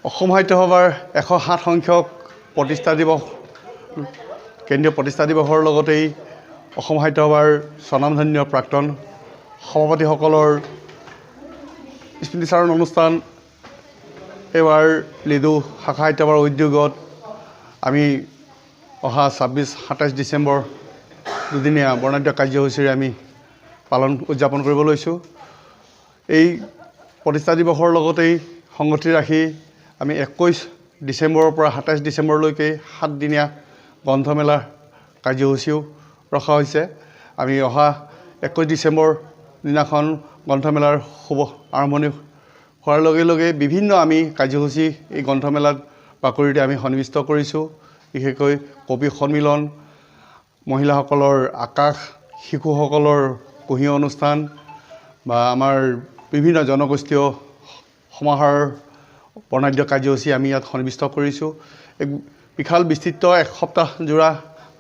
অসম সাহিত্য সভাৰ 107 সংখ্যক প্ৰতিষ্ঠা দিৱস, কেন্দ্ৰীয় প্ৰতিষ্ঠা দিৱসৰ লগতেই অসম সাহিত্য সভাৰ স্বনামধন্য প্ৰাক্তন সভাপতিসকলৰ স্মৃতিচাৰণ অনুষ্ঠান এইবাৰ লিডু শাখা সাহিত্য সভাৰ উদ্যোগত আমি অহা 26 27 ডিচেম্বৰ দুদিনীয়া বৰ্ণাঢ্য কাৰ্যসূচীৰে আমি পালন উদযাপন কৰিব লৈছোঁ। এই প্ৰতিষ্ঠা দিৱসৰ লগতেই সংগতি ৰাখি আমি 21 ডিচেম্বৰৰ পৰা 27 ডিচেম্বৰলৈকে 7দিনীয়া গ্ৰন্থমেলাৰ কাৰ্যসূচীও ৰখা হৈছে। আমি অহা 21 ডিচেম্বৰ দিনাখন গ্ৰন্থমেলাৰ শুভ আৰম্ভণি হোৱাৰ লগে লগে বিভিন্ন আমি কাৰ্যসূচী এই গ্ৰন্থমেলাত বাকৰিতে আমি সন্নিৱিষ্ট কৰিছোঁ। বিশেষকৈ কবি সন্মিলন, মহিলাসকলৰ আকাশ, শিশুসকলৰ কুঁহি অনুষ্ঠান বা আমাৰ বিভিন্ন জনগোষ্ঠীয় সমাহাৰ বৰ্ণাঢ্য কাৰ্যসূচী আমি ইয়াত সন্নিৱিষ্ট কৰিছোঁ। এক বিশাল বিস্তৃত এসপ্তাহ জোৰা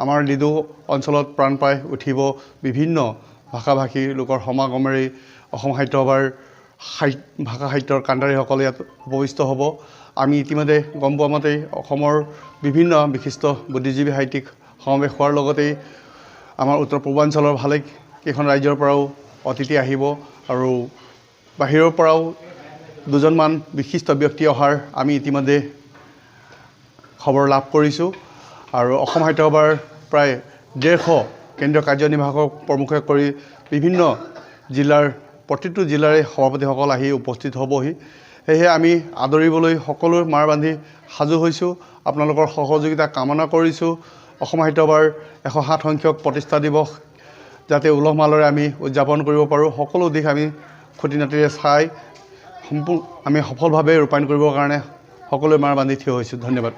আমাৰ লিডু অঞ্চলত প্ৰাণ পাই উঠিব বিভিন্ন ভাষা ভাষী লোকৰ সমাগমেৰে অসম সাহিত্য সভাৰ ভাষা সাহিত্যৰ কাণ্ডাৰীসকল ইয়াত উপবিষ্ট হ'ব। আমি ইতিমধ্যে গম পোৱা মতে অসমৰ বিভিন্ন বিশিষ্ট বুদ্ধিজীৱী সাহিত্যিক সমাৱেশ হোৱাৰ লগতেই আমাৰ উত্তৰ পূৰ্বাঞ্চলৰ ভালে কেইখন ৰাজ্যৰ পৰাও অতিথি আহিব আৰু বাহিৰৰ পৰাও দুজনমান বিশিষ্ট ব্যক্তি অহাৰ আমি ইতিমধ্যে খবৰ লাভ কৰিছোঁ। আৰু অসম সাহিত্য সভাৰ প্ৰায় 150 কেন্দ্ৰীয় কাৰ্যনিৰ্বাহক প্ৰমুখে কৰি বিভিন্ন জিলাৰ প্ৰতিটো জিলাৰে সভাপতিসকল আহি উপস্থিত হ'বহি। সেয়েহে আমি আদৰিবলৈ সকলো মাৰ বান্ধি সাজু হৈছোঁ। আপোনালোকৰ সহযোগিতা কামনা কৰিছোঁ। অসম সাহিত্য সভাৰ 107 সংখ্যক প্ৰতিষ্ঠা দিৱস যাতে উলহ মালহেৰে আমি উদযাপন কৰিব পাৰোঁ, সকলো দিশ আমি খুটি নাটিৰে চাই আমি সফলভাৱে ৰূপায়ণ কৰিবৰ কাৰণে সকলোৱে মাৰ বান্ধি থিয় হৈছোঁ। ধন্যবাদ।